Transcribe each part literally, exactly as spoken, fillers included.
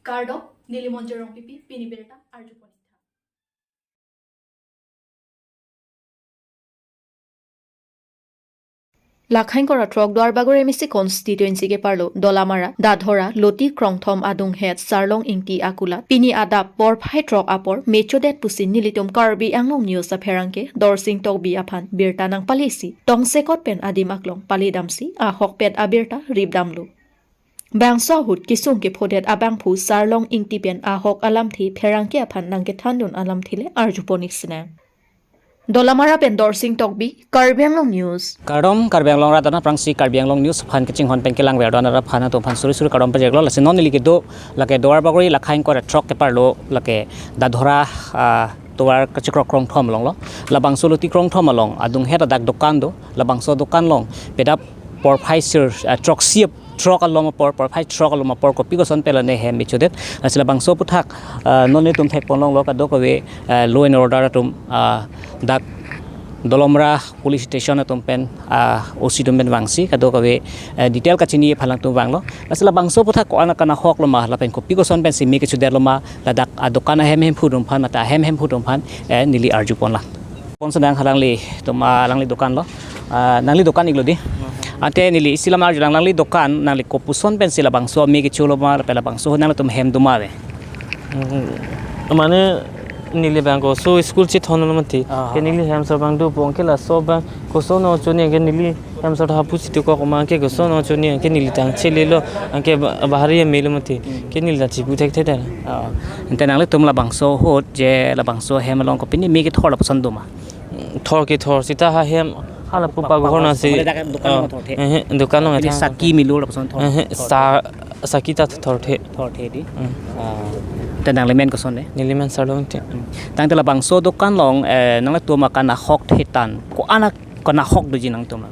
Kardom, neli Monjir Rongpipi, pini birta arjupon-ik tha. Lakhain kora throk Duarbagori M A C constituency keparlo Dolamara, Dadhora, Loti Krongthom adunghet Sarlong Ingti akulat pini adap porphai throk apor mechodet pusi nelitum Karbi Anglong News apherangke Dorsing Tokbi aphan birta nangpalesi tongsekot pen adim aklong paledamsi ahokpet abirta ripdamlo. Bangso ahut kesung kephodet abangphu Sarlong Ingti pen ahok alamthe pherangke aphan nangkethandun alamthe le arjupon-ik sinang. Dolamara pen Dorsing Tokbi, Karbi Anglong News. Kardom, Karbi Anglong rat aphrangsi Karbi Anglong News aphan kachinghon pen kelangver do-an rat aphan atum aphan suri suri kardom pajirlo. Lasi non neli kedo lake Duarbagori Lakhain kora throk keparlo lake Dadhora, ah, tovar kachekrok Krongthom along lo. Labangso Loti Krongthom along adunghet adak dokan do. Labangso dokan along pini adap porphai sir, ah, throksi, throk alom apor, porphai throk alom apor kopi koson pelone hem mechodet. Lasi labangso aphuthak, ah, non nelitum thekponlonglo kadokave, ah, law and order atum, ah, dak Dolamara police station atum pen, ah, O C atum pen vangsi kadokave, ah, detail kachini aphan alangtum vanglo. Lasi labangso aphuthak ko-an akanahok loma lapen kopi koson pensi me kechodet loma ladak adokan ahem hemphu atum aphan mate ahem hemphu atum aphan, eh, neli arjupon lang. Pon sedang halang li tum, ah, alangli dokan lo. Ah, nangli dokan-iklo di. Ante neli isi lam arjulang, nangli dokan, nangli kopuson pensi labangso me kecho loma lapen labangso nanglitum hem doma ave? Hmm, mane neli abang koso school chethon lo mati. Ah. Ke neli hem so abang dopo, anke laso abang koson choni, anke neli hem so hapu situ ko koma, anke koson choni, anke neli tang chelelo, anke ba-, bahari ya melo mati. Hmm. Ke neli ta chipu thekthe ta. Ah. Ante nanglitum labangso ahut je labangso hem along kopine me kethor lapuson doma? Thor kethor seta ha hem hala pu pa-, pa-, pagor nasi. Pagor dak dokan along thorthe. Eh, eh, dokan along. Pini thang. Saki milo lapuson thor. Eh, eh, thor. Sa-, saki ta thorthe. Thorthe di. Hmm. Ah. Ante nangli men koson de? Neli men Sarlong Ingti. Hmm. Tangte labangso dokan along, eh, nanglitum akanahok thetan ko-an akanahok doji nangtum?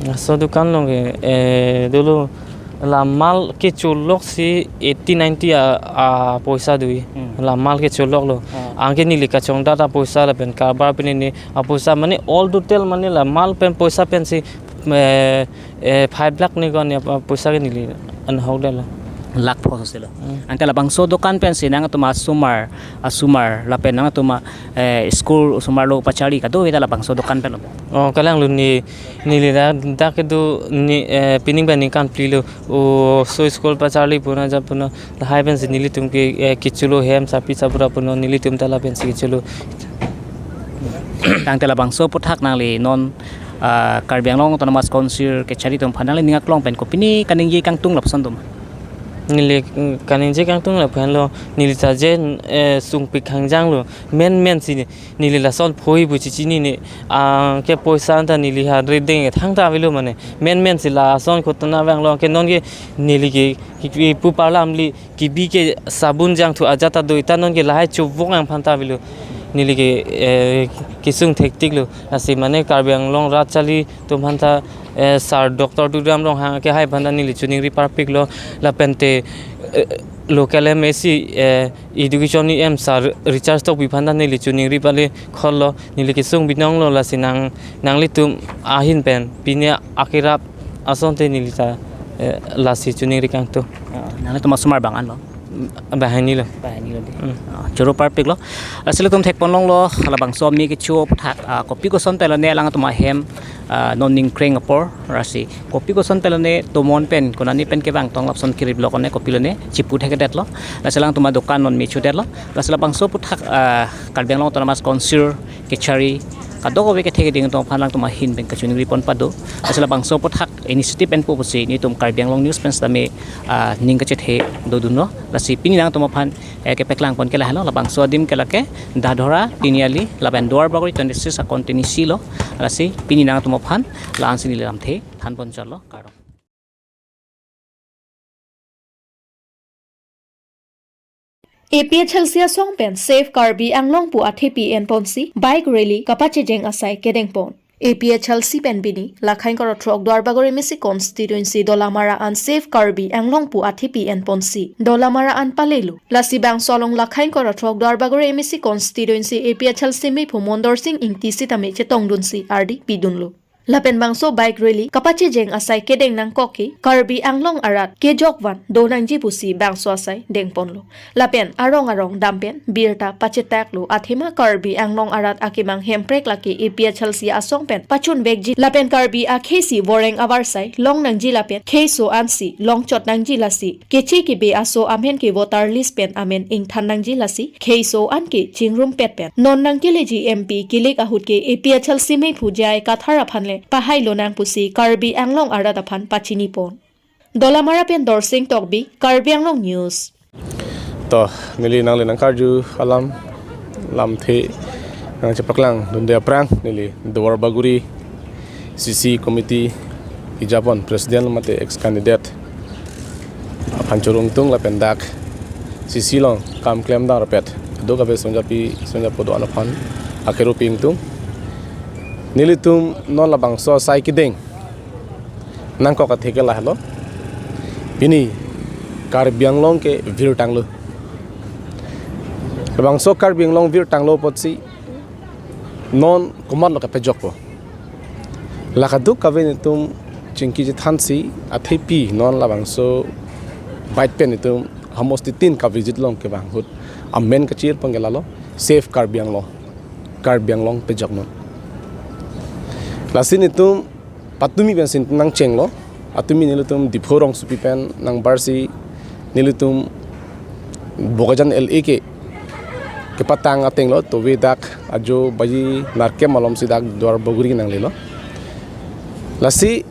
Laso dokan along ke, eh, dolo la mal kecholok si eighty ninety a, a poisa do-i. Hmm. La mal kecholoklo. Ah. Anke neli kachongdat apoisa lapen karbar pen ne apoisa mane all total mane la mal pen poisa pensi, eh, eh, five lakh ne ko-an apoisa ke neli anahok detlo. Lakh pho selo. Hmm. Ante labangso dokan pensi nangtum asomar, asomar lapen nangtum, eh, school osomar lo pacharli kadokave ta labangso dokan pen lo? Oh, kalanglo ne, neli dak, dak kedo ne, eh, pining pen ningkan phli lo. O, so school pacharli puna ja puna lahai pensi nelitum ke, eh, kecholo hem sapi sapura puna nelitum ta la pensi kecholo. Tangte labangso aphuthak nangli non, ah, Karbi Anglong Autonomous Council kechari atum aphan nangli ning aklong pen kopine kaningje kangtung lapuson doma? Neli, mm, kaningje kangtung lapu-an lo, neli ta je, eh, sungpik hangjang lo, men men si neli lason phoi pu chichinine, anke poisa anta neli ha redeng thangta avelo mane. Men men si lason kotona vanglo, anke non ke neli ke, ke, ke pu parlam li kebi ke sabun jangthu ajat ta do-i ta non ke lahai chuvong ang phanta avelo. Neli ke, eh, kesung thektiklo. Lasi mane Karbi Anglong rat charli atum aphanta, eh, Sir Doctor Tuliram Ronghang ke hai aphanta neli choningri parpiklo. Lapente, eh, local M A C, eh, Education E M Sir Richard Tokbi aphanta neli choningri pale khol lo, neli kesung binong lo, lasi nang, nanglitum ahin pen pine akerap asonte neli ta, eh, lasi choningri kangtung. Ah, nanglitum asomar bang-an lo? Banghini lo. Banghini lo de. Hmm. Ah, choro parpiklo. Lasi ilitum thekponlonglo, labangso me kecho aphuthak, ah, kopi koson pelone alangtum ahem, ah, non ningkreng apor, lasi kopi koson pelone tomon pen, konane pen kevang tong lapuson keriplok one kopilone chipu thekdetlo. Lasi alangtum adokan non mechodetlo. Lasi labangso aphuthak, ah, Karbi Anglong Autonomous Council kechari kadokave kethe keding atum aphan alangtum ahin pen kachoningri pon pado. Lasi labangso aphuthak initiative enpo pusi nelitum Karbi Anglong News pen sitame, ah, ning kachethe dodunlo. Lasi pini nangtum aphan, eh, kepeklang pon ke lahelo, labangso adim ke lake Dadhora, Tiniali lapen Duarbagori twenty-six a-constituency lo. Lasi pini nangtum aphan la-ansi neli lamthe than pon chotlo, kardom. A P H L C asong pen Save Karbi Anglong pu athepi enponsi bike rally kapachejeng asai kedengpon. A P H L C pen pini Lakhain kora throk Duarbagori M A C constituency Dolamara an Save Karbi Anglong pu athepi enponsi Dolamara an palelo. Lasi bangso along Lakhain kora throk Duarbagori M A C constituency A P H L C mephu Mondorsing Ingti sitame chetongdunsi ardi pidunlo. Lapen bangso bike rally kapachejeng asai kedeng nangkok ke Karbi Anglong arat kejok van do nangji pusi bangso asai dengponlo. Lapen arong arong dampen birta pachetaklo, athema Karbi Anglong arat akemang Hemprek lake A P H L C asong pen pachunvekji lapen Karbi akhei si voreng avarsai long nangji lapen kheiso ansi longchot nangji, lasi keche kebe aso amen ke voter list pen amen ingthan nangji, lasi kheiso an ke chingrumpet pen non nangkeleji M P kilik ahut ke A P H L C mephu J I Kathar aphan le pahai lonang pusi Karbi Anglong arat aphan pachinipon. Dolamara pen Dorsing Tokbi, Karbi Anglong News. To, neli nangle nangkarju alam lamthe nangchepaklang dunde aphrang, neli Duar Bagori C C committee ejapon president mate ex candidate aphan choro ingtung lapen dak C C along kam klemdam rapet do-an kave songjapi songjapo do-an aphan akero pi ingtung. Nelitum non labangso asai kedeng nangkok athe ke lahelo. Pini Karbi Anglong ke virtanglo. Labangso Karbi Anglong virtanglo apotsi non komatlo kapejokpo. La kadokave nelitum chingki chethansi athepi non labangso bike pen nelitum homosti tin kavisit long ke bang ahut amen kachirpon ke lalo Save Karbi Anglong, Karbi Anglong pejoknon. Lasi nelitum patumi pensi nangchenglo, atumi nelitum Diphu rongsopi pen nangbarsi nelitum Bokajan L A ke kepatang atenglo, tovi dak ajo baji nerkep malomsi dak Duar Bagori nanglelo. Lasi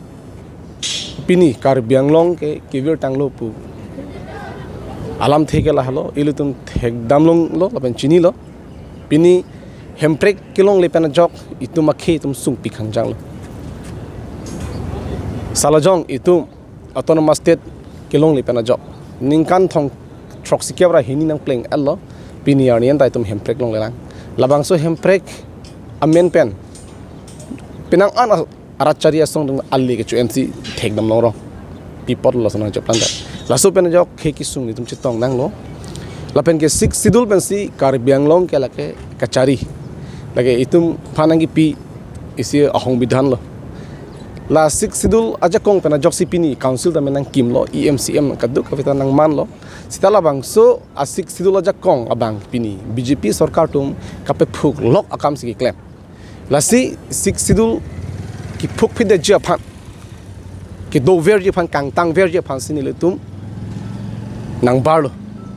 pini Karbi Anglong ke kevirtanglo pu alamthe ke lahelo, ilitum thekdam longlo lapen chinilo. Pini Hemprek kelongle pen ajok itum akhei itum sungpi khangjanglo. Salajong itum Autonomous State kelongle pen ajok ningkan thong throksi kep ra hini nangpleng-etlo, pini arni anta itum Hemprek longlelang. Labangso Hemprek amen pen penang an a-, arat chari asong atum ale kecho-ensi thekdam longrong. Pi apotlo lason nangcheplang dak. Laso pen ajok khei kesung nelitum chetong nanglo. Lapen ke Sixth Schedule pensi Karbi Anglong ke lake kachari, lake itum aphan nangkipi isi ahongbidhan lo. La Sixth Schedule ajakong pen ajoksi pini council tame nangkimlo, E M, C M kadokave ta nangmanlo. Seta labangso a Sixth Schedule ajakong abang pini B J P sorkar atum kapephuklok akamsi keklem. Lasi Sixth Schedule kiphukphitji aphan, kedoverji aphan, kangtangverji aphansi nelitum nangbarlo,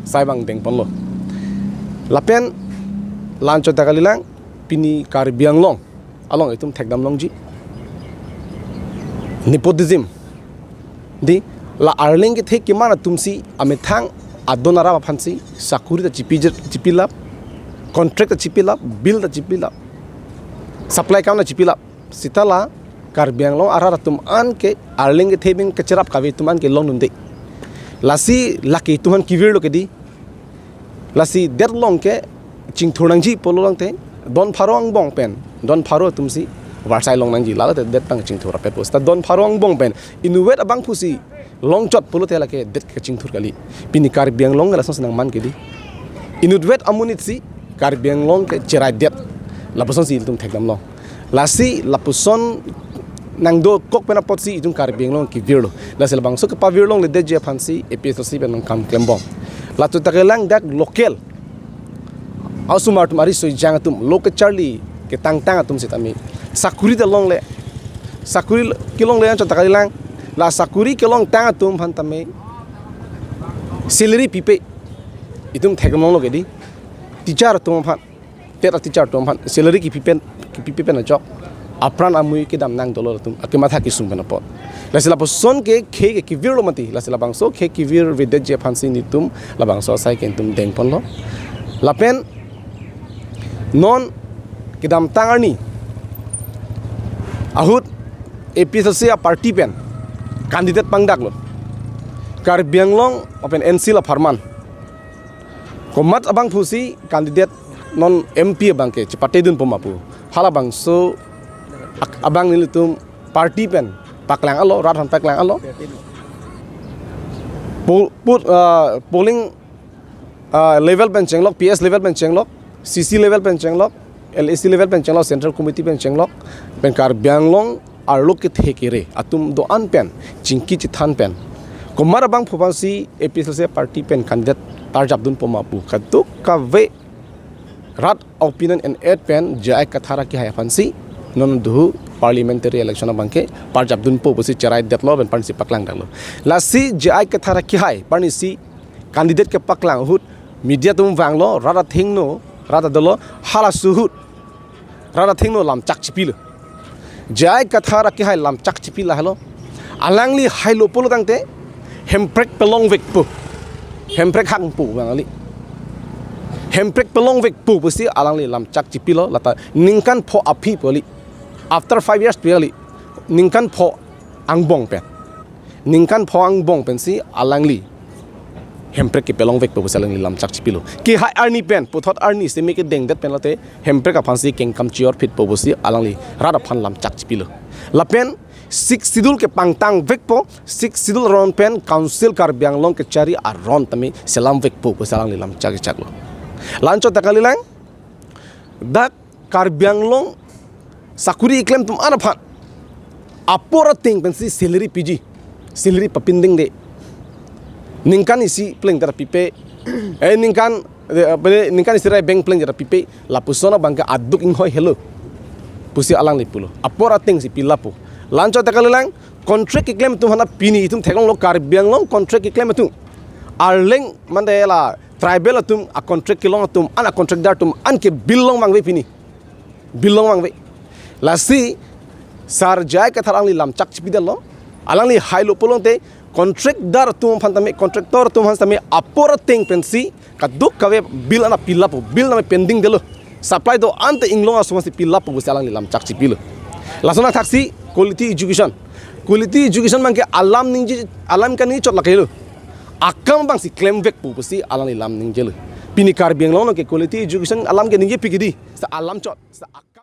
sai abang dengponlo. Lapen la-anchot ta kalilang, pini Karbi Anglong along itum thekdam longji nepotism. Di, la arleng kethe keman atumsi amethang adon arap aphansi sakuri ta chipi, chipilap, contract ta chipilap, bill ta chipilap, supply kam ta chipilap. Seta la Karbi Anglong arat atum an ke arleng kethe pen kacherap kave atum an ke longdunde. Lasi lake itum aphan kevirlo ke di. Lasi det along ke chingthur nangji pulo tangte don pharo angbong pen, don pharo atumsi varsai long nangji, lalote det abang chingthur rapetpo. Seta don pharo angbong pen inutvet abangphusi longchot pulote lake det kachingthur kali. Pini Karbi Anglong lasonsi nangman ke di. Inutvet amonitsi Karbi Anglong ke cheraidet. Lapusonsi itum thekdam long. Lasi lapuson nangdokok pen apotsi itum Karbi Anglong kevirlo. Lasi labangso kepavir longledetji aphansi A P H L C pen nangkam klembom. Latum ta kelang dak local, osomar atum, ari soi jang atum, lo kacharli ketangtang atum sitame sakuri ta longle. Sakuri kelongle anchot ta kalilang. La sakuri kelongtang atum aphan tame salary pipe. Itum theklonglo ke di. Teacher atum aphan, TET a-teacher atum aphan salary kipi pen, kipipe pen ajok apran amui kedam nang dolo atum akematha kesung pen apot. Lasi lapuson ke khei ke kevirlo mati, lasi labangso khei kevirvedetji aphansi nelitum labangso asai ke itum dengponlo. Lapen non kedamtang arni ahut A P H L C a-party pen candidate pangdaklo. Karbi Anglong lapen N C la apharman komat abangphusi candidate non M P abang ke chepatedunpo ma pu. Halabangso ak-, abang nelitum party pen paklang-etlo, rat aphan paklang-etlo. Po-, put, ah, polling, ah, level pen chenglok, P S level pen chenglok, C C level pen chenglok, L A C level pen chenglok, Central Committee pen chenglok, pen Karbi Anglong arlo kethe kere atum do-an pen chingki chethan pen komat abang phu aphansi A P H L C party pen candidate tarjapdunpo ma pu kadokave rat opinion en-et pen J I Kathar akehai aphansi non duhu parliamentary election abangke parjapdunpo pusi cheraidetlo pen aphansi paklangdaklo. Lasi J I Kathar akehai aphansi candidate kepaklang ahut media atum vanglo, rat athengno, rat adolo, halaso ahut rat athengno lamchak chipilo. J I Kathar akehai lamchak chipi lahelo. Alangli hailo pulo tangte hemprek pelongvekpo. Hemprek hangpo alangli. Hemprek pelongvekpo pusi alangli lamchak chipilo, lata ningkan pho aphi pu kali. After five years pu kali. Ningkan pho angbong pen. Ningkan pho angbong pensi alangli hemprek kepelongvekpo pusi alangli lamchak chipilo. Kehai arni pen, puthot arni semi kedengdet pen lote hemprek aphansi kengkam chior phitpo pusi alangli rat aphan lamchak chipilo. Lapen Sixth Schedule kepangtangvekpo, Sixth Schedule aron pen Council Karbi Anglong kechari aron tame selamvekpo pusi alangli lamchak chaklo. La-anchot ta kalilang, dak Karbi Anglong sakuri keklem atum an aphan apor ateng pensi salary piji, salary papindingde. Ningkan isi pleng tera pipe, eh, ningkan, eh, apa ni, ningkan isi rai bank pleng tera pipe, lapuson abangke aduk inghoi helo pusi alangli pulo. Apor atengsi pilapo. La-anchot ta kalilang, contract keklem atum aphan pini itum theklonglo, Karbi Anglong contract keklem atum. Arleng mande la tribal atum a-contract kelong atum an, a-contractdar atum anke bill longvangve pini. Bill longvangve. Lasi Sar J I Kathar alangli lamchak chipidetlo. Alangli hailo pulote contractdar atum aphan tame, contractor atum aphan tame apor ateng pensi kadokave bill an pilapo, bill name pendingdetlo. Supply do-an te inglong aso aphansi pilapo pusi alangli lamchak chipilo. Lason athaksi quality education. Quality education abangke alam ningje, alam kaningje chot lake lo. Akam abangsi klemvekpo pusi alangli lam ningjelo. Pini Karbi Anglong ke quality education alam ke ningjepi kedi. Sa alam chot, sa akam.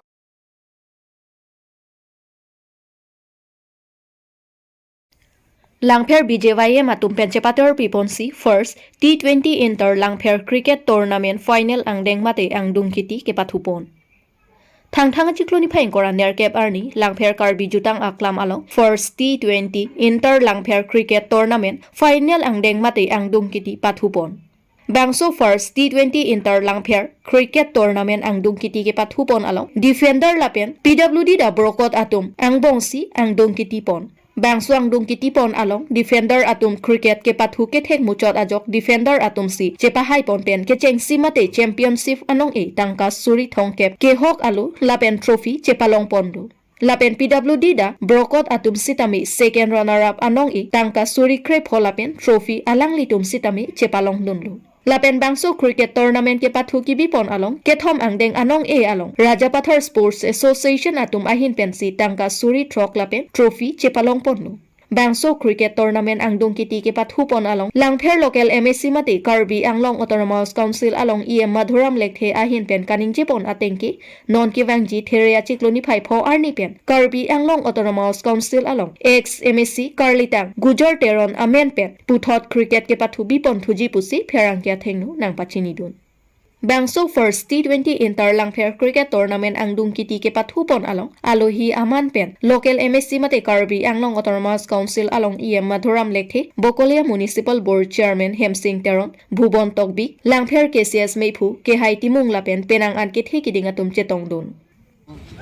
Langpher B J Y M atum pen chepator piponsi first T twenty Inter Langpher Cricket Tournament final angdeng mate angdung kiti kepathupon. Thangthang achiklo niphai ingkoi ra nerkep arni Langpher Karbi Jutang Aklam along first T twenty Inter Langpher Cricket Tournament final angdeng mate angdung kiti pathupon. Bangso first T twenty Inter Langpher Cricket Tournament angdung kiti kepathupon along defender lapen P W D da brokot atum angbongsi angdung kitipon. Bangso angdung kitipon along defender atum cricket kepathu kethek muchot ajok defender atumsi chepahaipon pen kechengsi mate championship anong-e tangka suri thomkep kehok alu lapen trophy chepalongponlo. Lapen P W D da brokot atum sitame second runner up anong-e tangka suri krepho lapen trophy alanglitum sitame chepalongdunlo. Lapen bangso cricket tournament kepathu kebipon along kethom angdeng anong-e along Rajapathar Sports Association atum ahin pensi tangka suri throk lapen trophy chepalongponlo. Bangso cricket tournament angdung kiti kepathupon along Langpher local M A C mate Karbi Anglong Autonomous Council along E M Madhuram Lekthe ahin pen kaningjepon atengke non kevangji there achiklo niphai pho arni pen Karbi Anglong Autonomous Council along ex M A C karlitang Gujar Teron amen pen puthot cricket kepathu bipon thuji pusi pherangke athengno nangpachinidun. Bangso first T twenty Inter Langpher Cricket Tournament angdung kiti kepathupon along alohi aman pen local M A C mate Karbi Anglong Autonomous Council along E M Madhuram Lekthe, Bokolia Municipal Board Chairman Hemsing Teron, Bhuban Tokbi, Langpher K C S meiphu Kehai Timung lapen penang an kethe kiding atum chetongdun.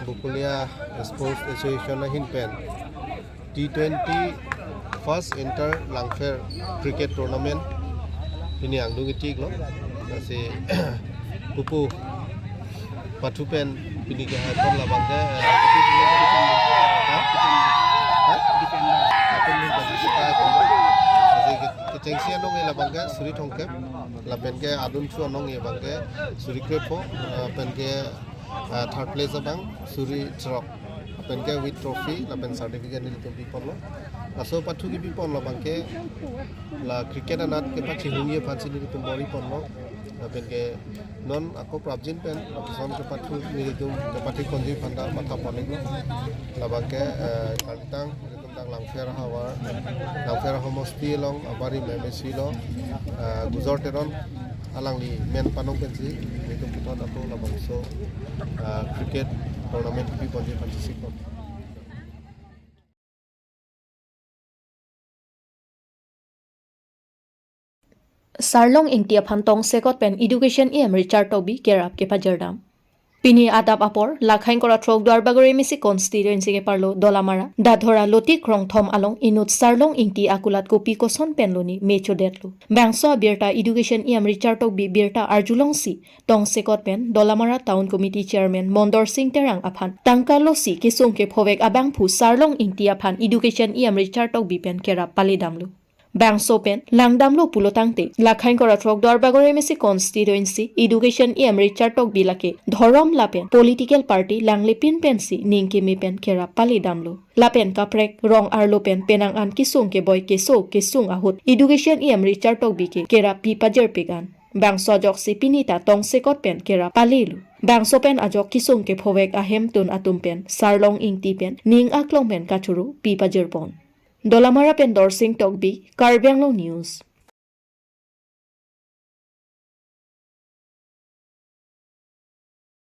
Bokolia Sports Association ahin pen T twenty first Inter Langpher Cricket Tournament pini angdung itiklo. Lasi pupu pathu pen pini kehai pon labangke, eh, ha? Ha? Lasi ke-, kechengsi anong-e labangke suri thomkep, lapenke adun chu anong-e abangke suri krepho, eh, penke ah, third place abang suri throk. Lapenke with trophy lapen certificate nelitum piponlo. Laso pathu kebipon labangke la cricket anat kepachihungji aphansi nelitum bor-iponlo. Lapenke non ako prapjin pen lapuson kepathu nelitum kepathu konji aphanta matha pon-iklo. Labangke, eh, karlitang nelitum dak Langpher havar, Langpher homosti along abarim M A C lo, eh, Gujar Teron alangli men panong pensi nelitum puthot ako labangso, eh, cricket tournament piponji aphansi sikon. Sarlong Ingti aphan tongsekot pen Education E M Richard Tokbi kerap kepajirdam. Pini adap apor, Lakhaingkora throk Duarbagori M A C constituency keparlo Dolamara, Dathora Lotik Rongthom along inut Sarlong Ingti akulat kopi koson pen loni me chodetlo. Bangso abirta Education E M Richard Tokbi birta arjulongsi, tongsekot pen Dolamara Town Committee Chairman Mondor Sing Terang aphan tangka losi kesung kephovek abangphu Sarlong Ingti aphan Education E M Richard Tokbi pen kerap palidamlo. Bangso pen langdamlo pulotangte, Lakhaingkora throk Duarbagori M A C constituency Education E M Richard Tokbi lake dhorom lapen political party langlepin pensi ning keme pen kerap palidamlo. Lapen kaprek rong arlo pen penang an kesung keboi keso kesung ahut Education E M Richard Tokbi ke kerap pipajirpik an. Bangso ajoksi pini ta tongsekot pen kerap palilo. Bangso pen ajok kesung kephovek ahemtun atum pen Sarlong Ingti pen ning aklong pen kachoro pipajirpon. Dolamara pen Dorsing Tokbi, Karbi Anglong News.